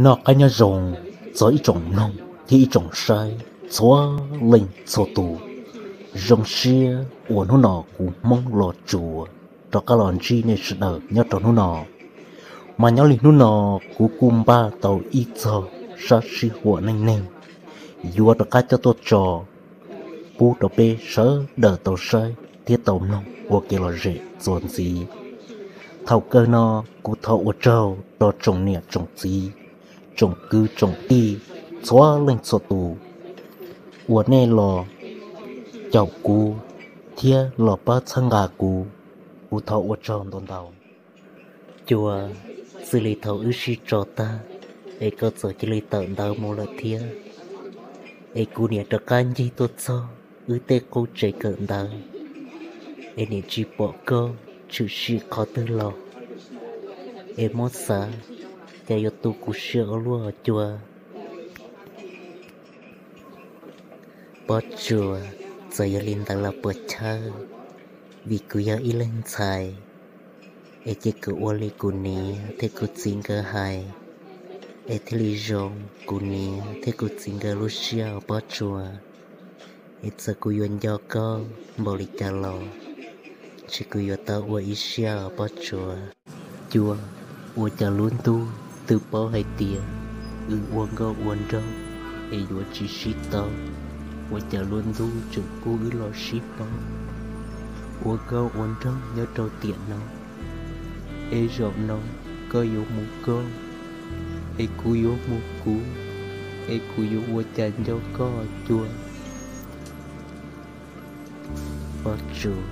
Noj qab nyob zoo txog ib tsoom mloog thiab ib tsoom saib txhua leej txhua tus. Zoo siab uas hnub no kuv Hmoob Los Tsuas rov qab los ntsib nej sawv daws nyob rau hnub no. Mas nyob li hnub no kuv kuj npaj tau ib txog sab sib huam neej neeg yuav rov qab coj tuaj tso pub rau peb sawv daws tau saib thiab tau mloog ua kev lom zem txuas ntxiv. Thaum kawg no kuv thov ua tsaug rau tsoom niam tsoom txiv, tsoom kwv tsoom tij, txhua leej txhua tus uas nej los caum kuv thiab los pab txhawb nqa kuv, kuv thov ua tsaug ntau ntau. Cua, xws li thaum wb sib tso tag, es koj txawm cia li tawm ntawv mus lawm thiab, es kuv niam rov qab ncig tuaj txog wb tej qub tsev kawm ntawv, es niam tsis pom koj tshwm sim qhov twg los, es muab xav cas yuav tu kuv siab ua luaj Cua. Pob Tsuas, txawm yog li ntawd los puas chawj, vim kuv yog ib leeg ntxhais, es ces kuv ua li kuv niam thiab kuv txiv nkawd hais, es thiaj li zoo kuv niam thiab kuv txiv nkawd lub siab os Pob Tsuas. Es txawm kuv yuav nco koj npaum li cas los, ntshe kuv yuav tau ua ib siab os Pob Tsuas. Cua, ua cas lub ntuj twb paub hais tias wb ua nkauj ua nraug es yuav tsis sib tau, ua cas lub ntuj tseem pub wb los sib paub ua nkauj ua nraug nyob rau tiam no. Es zaum no koj yuav mus koj, es kuv yuav mus kuv, es kuv yuav ua cas nco koj Cua. Pob Tsuas,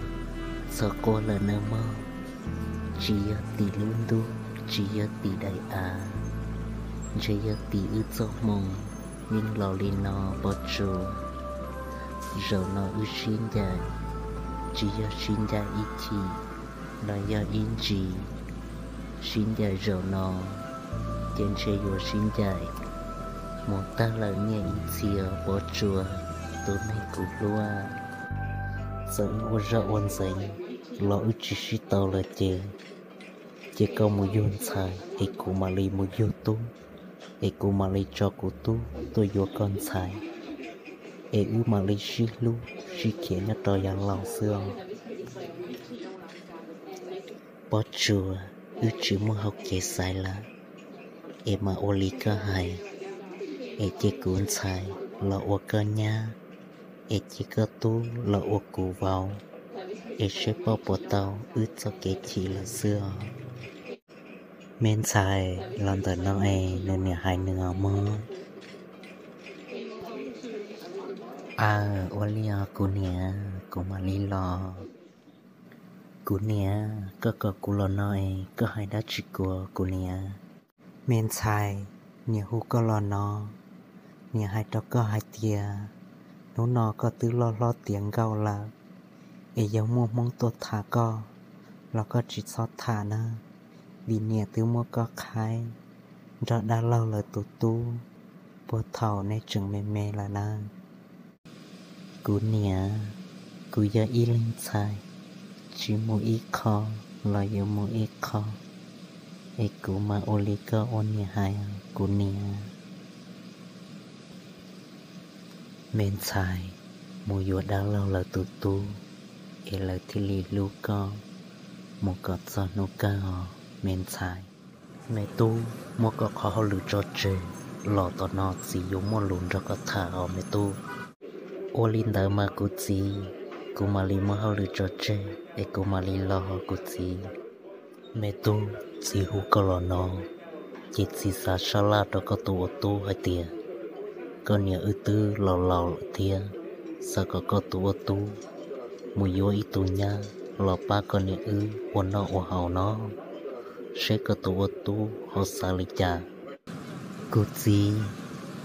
txhob quaj lawm nawb mog, tsis yog tim lub ntuj, tsis yog tim daim av, ntshe yog tim wb txoj hmoo yeej los li no Pob Tsuas. Zaum no wb sib ncaim, tsis yog sib ncaim ib chim los yog ib ntsis, sib ncaim zaum no ces ntshe yuav sib ncaim mus tag lawm niaj ib txhis Pob Tsuas, tus neeg kuv hlub. Txawm wb ua zaj ua ntxeev los wb tsis sib tau lawm ces, ces koj mus yug ntxhais es kuv mam li mus yug tub, es kuv mam li tso kuv tub tuaj yuav koj ntxhais, es wb mam li sib hlub sib khiav nyob rau yav laus xwb os. Pob Tsuas, wb tsis muaj hauv kev xaiv lawm, es mam ua li koj hais, es cia kuv ntxhais los ua koj nyab, es cia koj tub los ua kuv vauv, es seb poj puas tau wb txoj kev chim lawm xwb os. Me ntxhais los ntawm no es nws niam hais nws os mog. Aw, ua li os kuv niam, kuv mam li los. Kuv niam, koj kom kuv los no es koj hais dab tsi kuv, kuv niam? Me ntxhais, niam hu koj los no, niam hais rau koj hais tias hnub no koj twb loj hlob tiav nkauj lawm, es yog muaj Hmoob tuaj tham koj los koj tsis txhob tham nawb, vim niam twb muab koj qhaib nrog dab laug lawv tus tub puag thaum neb tseem me me lawm nawb. Kuv niam, kuv yog ib leeg ntxhais, tsis mus ib qho los yuav mus ib qho, es kuv mam ua li koj ua niam hais, kuv niam. Me ntxhais, mus yuav dab laug lawv tus tub, es lawv thiaj li hlub koj mus kom txog hnub kawg os me ntxhais. Me tub, muab koj qhov hauj lwm tso tseg, los tom no txiv yuav muaj lus nrog koj tham os me tub. Ua li ntawd mas kuv txiv, kuv mam li muab hauj lwm tso tseg es kuv mam li los os kuv txiv. Me tub, txiv hu koj los no, ces txiv xav sab laj rau koj tus ua tub hais tias koj niam wb twb laus laus lawm thiab, xav kom koj tus ua tub mus yuav ib tug nyab los pab koj niam wb ua noj ua haus no, seb koj tus ua tub ho xav li cas. Kuv txiv,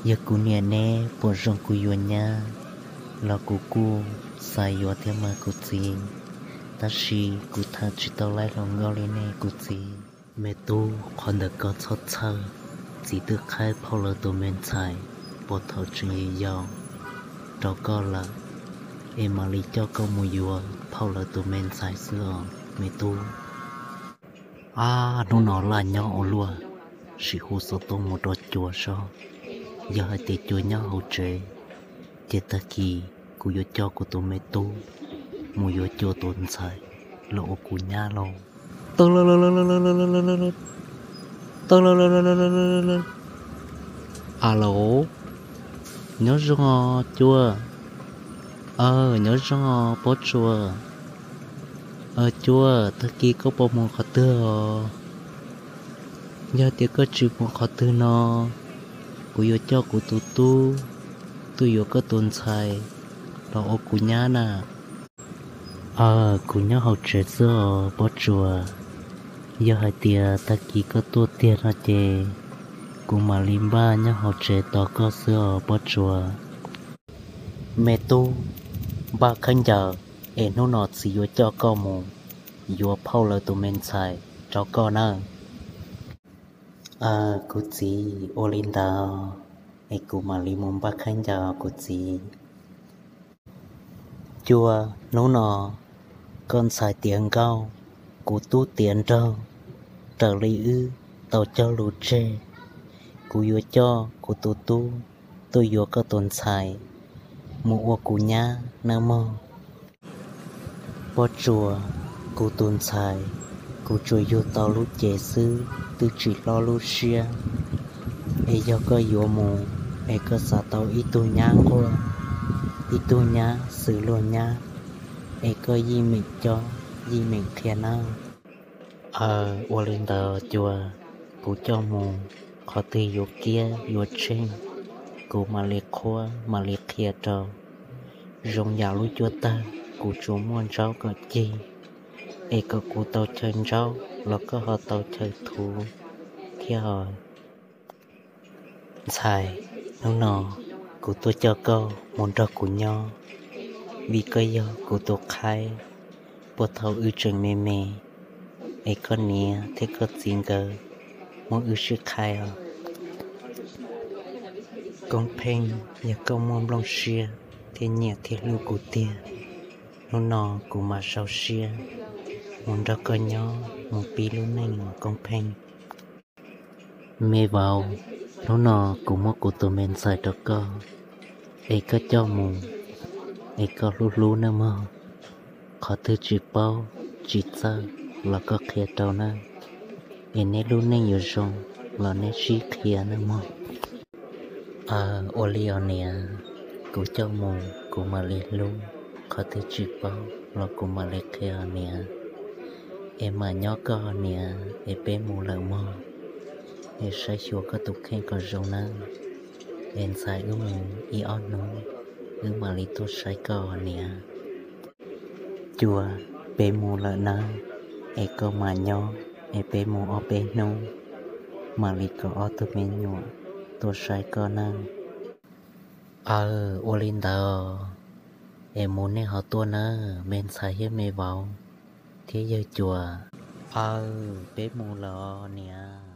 yog kuv niam neb puas zoo kuv yuav nyab los kuv kuj xav yuav thiab mas kuv txiv, tab sis kuv tham tsis tau laib hluas nkauj li nej kuv txiv. Me tub, qhov ntawd koj txhob txhawj, txiv twb qhaib phauj lawv tus me ntxhais puag thaum tseem yau yau rau koj lawm, es mam li coj koj mus yuav phauj lawv tus me ntxhais xwb os me tub. Ab, hnub no laj nyob ua luaj, sim hu xov tooj mus rau Cua saib, yog hais tias Cua nyob hauv tsev, ces tag kis kuv yuav coj kuv tus me tub mus yuav Cua tus ntxhais los ua kuv nyab lauj. Tau, a los, nyob zoo os Cua. Aw, nyob zoo os Pob Tsuas. Aw Cua, tag kis koj puas mus qhov twg os? Yog tias koj tsis mus qhov twg no, kuv yuav coj kuv tus tub tuaj yuav koj tus ntxhais los ua kuv nyab na. Aw, kuv nyob hauv tsev xwb os Pob Tsuas. Yog hais tias tag kis koj tuaj tiag no ces kuv mam li npaj nyob hauv tsev tos koj xwb os Pob Tsuas. Me tub, npaj khaub ncaws, es hnub no txiv yuav coj koj mus yuav phauj lawv tus me ntxhais rau koj nawb. Aw, kuv txiv, ua li ntawd es kuv mam li mus npaj khaub ncaws kuv txiv. Cua, hnub no koj ntxhais tiav nkauj, kuv tub tiav nraug, raws li wb tau cog lus tseg, kuv yuav coj kuv tus tub tuaj yuav koj tus ntxhais mus ua kuv nyab nawb mog. Pob Tsuas, kuv tus ntxhais, kuv tsuas yug tau lub cev xwb twb tsis hlob lub siab, es yog koj yuav mus es koj xav tau ib tug nyab nquag, ib tug nyab xws luag nyab, es koj yeej meem cob yeej meem qhia nawb. Aw, ua li ntawd Cua, kuv coj mus qhov twg yuav kiab yuav tsheej, kuv mam li qhuab mam li qhia rau. Zoo yam lub cuab tag kuv tsuas muaj ntsaub kom cig, es kom kuv tau chaw ntsaub los koj ho tau chaw thuv thiab os. Ntxhais, hnub no kuv tuaj coj koj mus nrog kuv nyob, vim koj yog kuv tus qhaib. Puag thaum wb tseem me me, es koj niam thiab koj txiv nkawd muab wb sib qhaib os. Koob Pheej, yog koj muaj nplooj siab thiab nyiam thiab hlub kuv tiag, hnub no kuv mam sau siab mus nrog koj nyob mus pib lub neej os Koob Pheej. Me vauv, hnub no kuv muab kuv tus me ntxhais rau koj, es koj coj mus, es koj hlub hlub nawb mog. Qhov twg tsis paub tsis txawj los koj qhia rau nawb, es neb lub neej yuav zoo los neb sib qhia nawb mog. Aw, ua li os niam, kuv coj mus kuv mam li hlub, qhov twg tsis paub los kuv mam li qhia os niam. Es mam nyob koj niam, es peb mus lawm mog. Es saib xyuas koj tus kheej kom zoo nawb. Es ntxhais wb mus ib ob hnub, wb mam li tuaj saib koj niam. Cua, peb mus lawm nawb, es koj mam nyob, es peb mus ob peb hnub, mam li kom ob tug me nyuam tuaj saib koj nawb. Aw, ua li ntawd, es mus nej ho tuaj nawb me ntxhais thiab me vauv thiab yawg Cua. Aw, peb mus lawm os niam.